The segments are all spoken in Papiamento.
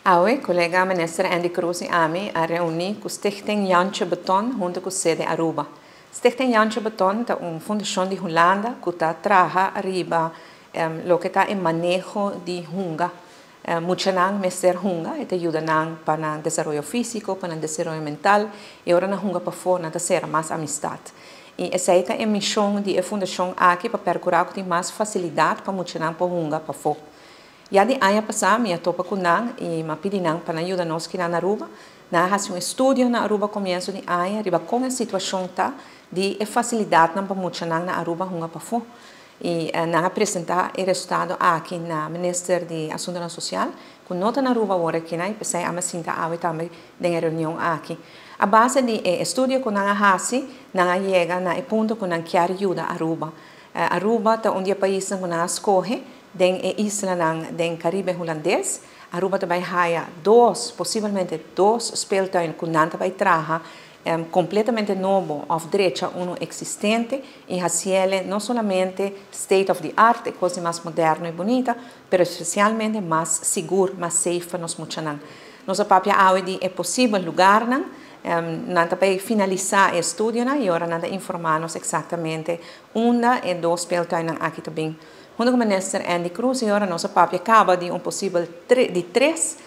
Awe, colega Minister Endy Croes y ami a reuni cu Stichting Jantje Beton hunto cu Cede Aruba. Stichting Jantje Beton ta un fundacion di Hulanda cu ta traha riba loke ta e maneho di hunga. Muchanan mester hunga, e ta yuda nan pa nan desaroyo fisico, pa nan desaroyo mental, y ora nan hunga pafo nan ta cera mas amistad. Y esey ta e mision di e fundacion aki, pa percura cu tin mas facilidad pa muchanan por hunga pafo. Ya di aña pasa mi a topa cu nan y m'a pidi nan pa nan yuda nos aki na Aruba. Nan a haci un estudio na Aruba comienso di aña riba con e situacion ta di e facilidadnan pa muchanan na Aruba hunga pafo. Y nan a presenta e resultado aki na Minister di Asuntonan Social, cu no ta na Aruba awor aki, y pesey ami a sinta awe tambe den e reunion aki. A base di e estudio cu nan a haci, nan a yega na e punto cu nan kier yuda Aruba. Aruba ta un di e paisnan cu nan a scoge den e islanan den Caribe Hulandes. Aruba ta bay haya dos, posiblemente dos speeltuin cu nan ta bay traha completamente nobo of drecha uno existente y haciele no solamente state of the art, cos mas moderno y bunita, pero especialmente mas sigur, mas safe pa nos muchanan. Nos a papia awe di e posibel lugarnan, nan ta bay finalisa e estudio y ora nan ta informa nos exactamente unda e dos speeltuinnan aki ta bin. Hunto cu Minister Endy Croes y ora nos a papia caba di un posibel di tres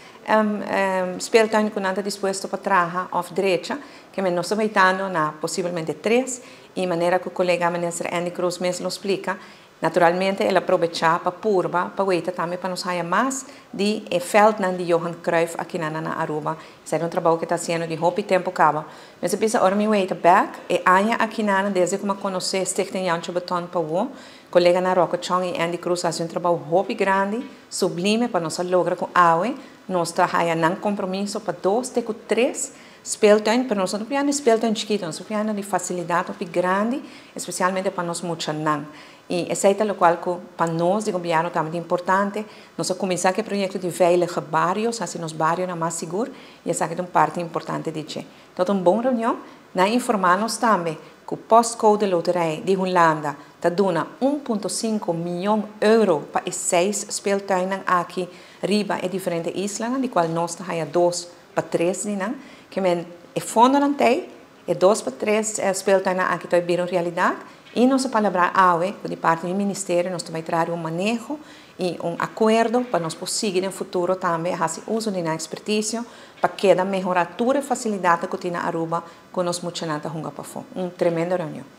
speeltuin cu nan ta dispuesto pa traha of drecha, kiermen nos ta wardando na posiblemente tres, y manera cu colega Minister Endy Croes mes lo splica, naturalmente el a aprovecha pa purba, pa weta tambe pa nos haya mas di e veldnan di Johan Cruyff aki na Aruba. Esey ta un trabou cu ta haciendo di hopi tempo caba. Mas pensa ora mi weta back, e aña aki na desde cu m'a conoce Stichting Jantje Beton pa awo, coleganan Rocco Chong y Endy Croes a haci un trabou hopi grandi, sublime pa nos logra cu awe, nos ta haya nan compromiso pa dos te cu tres speeltuin, pero nos no ta papiando speeltuin chikito, nos ta papiando di facilidad hopi grandi, especialmente pa nos muchanan. Y esey ta loke cu pa nos di gobierno tambe ta importante. Nos a cuminsa cu e proyecto di Veilige Barrios, asina nos barionan mas sigur, y esaki ta un parti importante di dje. Anto, un bon reunion, nan a informa nos tambe cu Postcode Loterij di Hulanda ta duna 1,5 miyon euro pa e seis speeltuinen aki riba e diferente islanan, di cual nos ta 2 pa 3 di nan, kiermen e fondonan tey, e 2 pa 3 speeltuinen aki ta bira realidad, y nos a palabra awe, di parti di ministerio, nos tambe ta traha un maneho y un acuerdo pa nos por sigui den futuro tambe haci uso di experticio pa keda mehora tur e facilidad cu tin na Aruba cu nos muchanan ta hunga pafo. Un tremendo reunion.